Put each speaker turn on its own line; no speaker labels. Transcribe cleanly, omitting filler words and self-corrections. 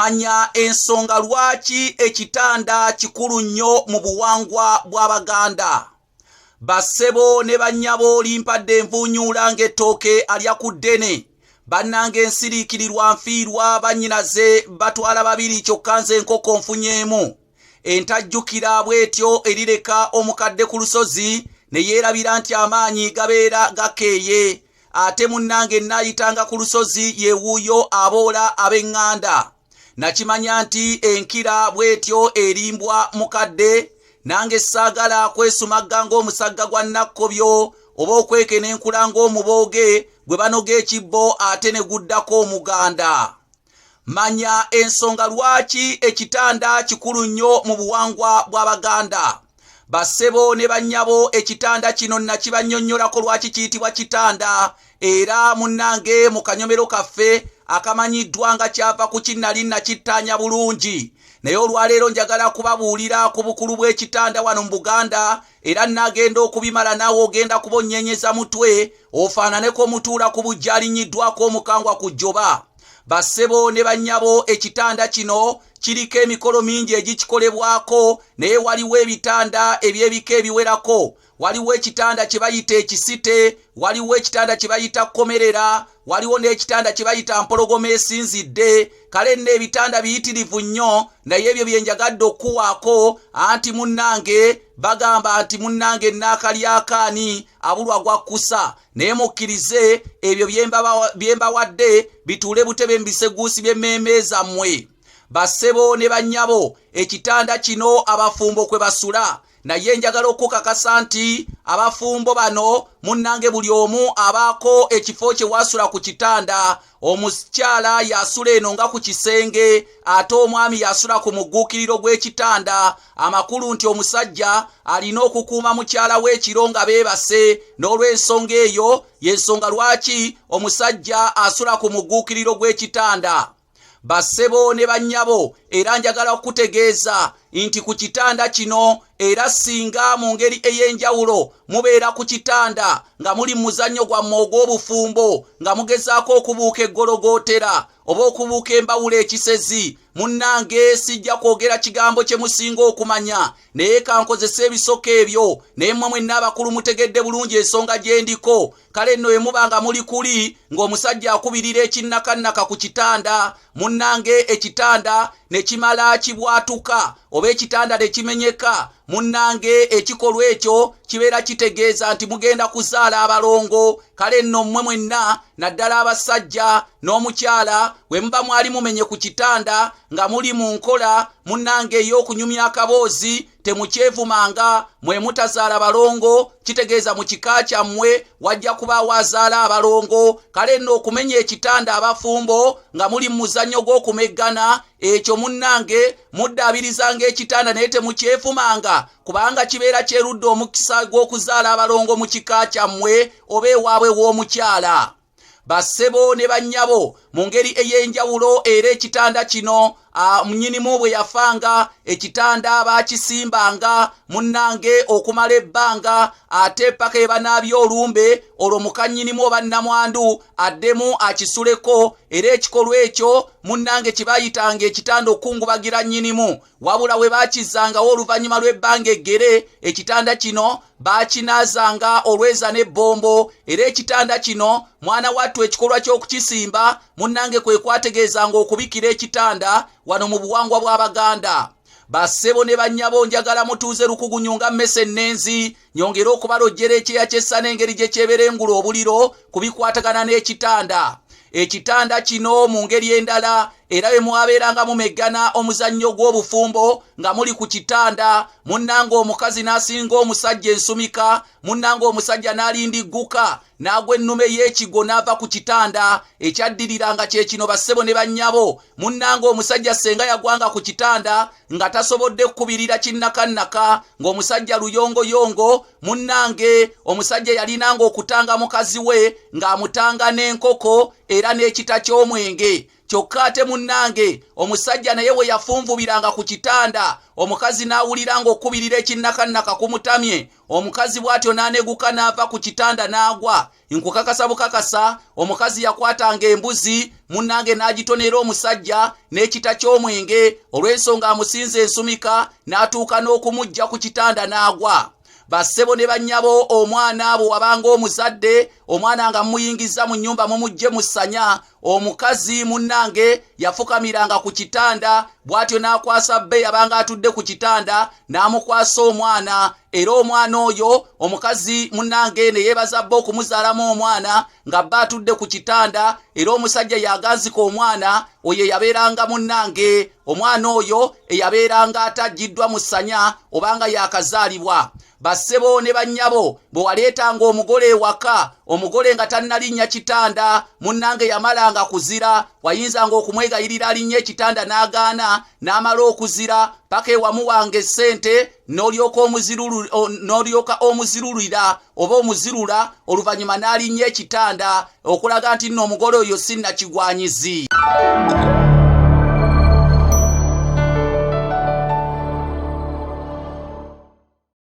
Manya ensonga lwaki ekitanda kikulu nnyo mu buwangwa bw'Abaganda. Bassebo ne bannyabo limpadde envuunyuula ng'ettooke alya ku ddene. Bannange nsiriikirirwa nfiirwa bannyinaze batwala babiri kyokka nze enkoko nfunyeemu. Entajjukira bw'etyo erireka omukadde ku lusozi ne yeerabira nti amaanyi gabeera gakeeye. Ate munnange nnaayitanga ku lusozi ye wuuyo aboola ab'eŋŋanda. Nakimanya nti enkira bw'etyo erimbwa mukadde, nange saagala kwesumagga ng'omusagga gwa Nakkobyo oba okwekenenkula ng'omubooge gwe banoga ekibbo ate ne guddako omuganda. Manya ensonga lwaki ekitanda kikulu nnyo mu buwangwa bw'Abaganda. Bassebo ne bannyabo ekitanda kino nakibannyonnyolako lwaki kiyitibwa kitanda era munnange mu kanyomero kaffe akamanyiddwa nga kyava ku kinnali nakittaanya bulungi. Naye olwaleero njagala kubabuulira ku bukulu bw'ekitanda wano mu Buganda era nnaagenda okubimala naawe ogenda kuba onnyenyeza mutwe ofaananeko omutuula ku bujja alinnyiddwako omukangwa ku jjoba. Bassebo ne bannyabo ekitanda kino kiriko emikolo mingi egikikolebwako naye waliwo ebitanda eby'ebika ebiwerako. Waliwo ekitanda kye bayita ekisite, waliwo ekitanda kye bayita kkomerera, waliwo n'ekitanda kye bayita mpologoma esinzidde. Kale nno ebitanda biyitirivu nnyo naye ebyo bye njagadde okukuwaako anti munnange bagamba nti munnange nnaakalyakaani abulwa gwakkusa. Naye mukkirize ebyo bye mbawadde bituule butebe mu biseguusi by'emmeeme zammwe. Bassebo ne bannyabo ekitanda kino abafumbo kwe basula. Naye njagala okukakasa nti abafumbo bano munnange buli omu abaako ekifo kye waasula ku kitanda. Omukyala y'asula eno nga ku kisenge ate omwami y'asula ku mugguukiriro gw'ekitanda. Amakulu nti omusajja alina okukuuma mukyala we ekiro nga beebase. N'olw'ensonga eyo y'ensonga lwaki omusajja asula ku mugguukiriro gw'ekitanda. Bassebo ne bannyabo era njagala okukutegeeza nti ku kitanda kino era singa mu ngeri ey'enjawulo mubeera ku kitanda nga muli mu muzannyo gwammwe ogw'obufumbo nga mugezaako okubuuka eggologootera oba okubuuka embawula ekisezi, munnange sijja kwogera kigambo kye musinga okumanya naye kankozese ebisoko ebyo naye mmwe mwenna abakulu mutegedde bulungi ensonga gye ndiko. Kale nno bwe muba nga muli kuli ng'omusajja akubirira ekinnakannaka ku kitanda, munnange ekitanda ne kimala kibwatuka oba ekitanda ne kimenyeka, munnange ekikolwa ekyo kibeera kitegeeza nti mugenda kuzaala abalongo. Kale nno mmwe mwenna naddala abasajja n'omukyala bwe muba mwali mumenye ku kitanda nga muli mu nkola munnange ey'okunyumya akaboozi, temukyevumanga mwe mutazaala balongo, kitegeeza mu kika kyammwe wajja kubaawo azaala abalongo. Kale nno okumenya ekitanda abafumbo nga muli mu muzannyo gw'okumeggana ekyo munnange muddaabirizanga ekitanda naye temukyevumanga kubanga kibeera kyerudde omukisa gw'okuzaala abalongo mu kika kyammwe oba ewaabwe w'omukyala. Bassebo ne bannyabo mu ngeri ey'enjawulo era ekitanda kino nnyinimu bwe yafanga ekitanda baakisimbanga munnange okumala ebbanga ate paka ebanaabye olumbe olwo muka nnyinimu oba nnamwandu addemu akisuleko era ekikolwa ekyo munnange kye baayitanga ekitanda okukungubagira nnyinimu. Wabula we baakizzangawo oluvannyuma lw'ebbanga eggere ekitanda kino baakinaazanga olweza n'ebbombo era ekitanda kino mwana wattu ekikolwa ky'okukisimba munnange kwe kwategeezanga okubikira ekitanda wano mu buwangwa bw'Abaganda. Bassebo ne bannyabo njagala mutuuze lukugunyu nga mmese ennenzi nyongere okubalojjera ekyeya ky'essa n'engeri gye kyeberengula obuliro ku bikwatagana n'ekitanda. Ekitanda kino mu ngeri endala era bwe mwabeeranga mumeggana omuzannyo gw'obufumbo nga muli ku kitanda munnange omukazi n'asinga omusajja ensumika, munnange omusajja n'alindigguka n'agwa ennume y'ekigwo n'ava ku kitanda. Ekyaddiriranga kye kino bassebo ne bannyabo, munnange omusajja ssenga yagwanga ku kitanda nga tasobodde kukubirira kinnakannaka ng'omusajja luyongoyongo. Munnange omusajja yalinanga okutanga mukazi we ng'amutanga n'enkoko era n'ekita ky'omwenge. Kyokka ate munnange omusajja naye bwe yafunvubiranga ku kitanda, omukazi n'awulira ng'okubirira ekinnakannaka kumutamye, omukazi bw'atyo n'aneguka n'ava ku kitanda n'agwa. Nkukakasa bukakasa, omukazi yakwatanga embuzi munnange n'agitonera omusajja n'ekita ky'omwenge, olw'ensonga amusinza ensumika n'atuuka n'okumuggya ku kitanda n'agwa. Bassebo ne bannyabo, omwana bwe wabanga omuzadde, omwana nga mumuyingizza mu nnyumba mumuggye mu ssanya, omukazi munnange yafukamiranga ku kitanda bw'atyo n'akwasa bbe yabanga atudde ku kitanda n'amukwasa omwana, era omwana oyo omukazi munnange ne yeebaza bba okumuzaalamu omwana nga bba atudde ku kitanda, era omusajja yaganzika omwana oyo eyabeeranga munnange, omwana oyo eyabeeranga ataggiddwa mu ssanya obanga yakazaalibwa. Bassebo ne bannyabo, bwe waleetanga omugole ewaka, omugole nga tannalinnya kitanda, munnange yamalanga kuzira. Wayinzanga okumwegayirira alinnya ekitanda n'agaana, n'amala okuzira paka ewamuwanga essente n'olyoka omuzirulira oba omuzirula, oluvannyuma n'alinnya ekitanda okulaga nti nno omugole oyo si nnakigwanyizi.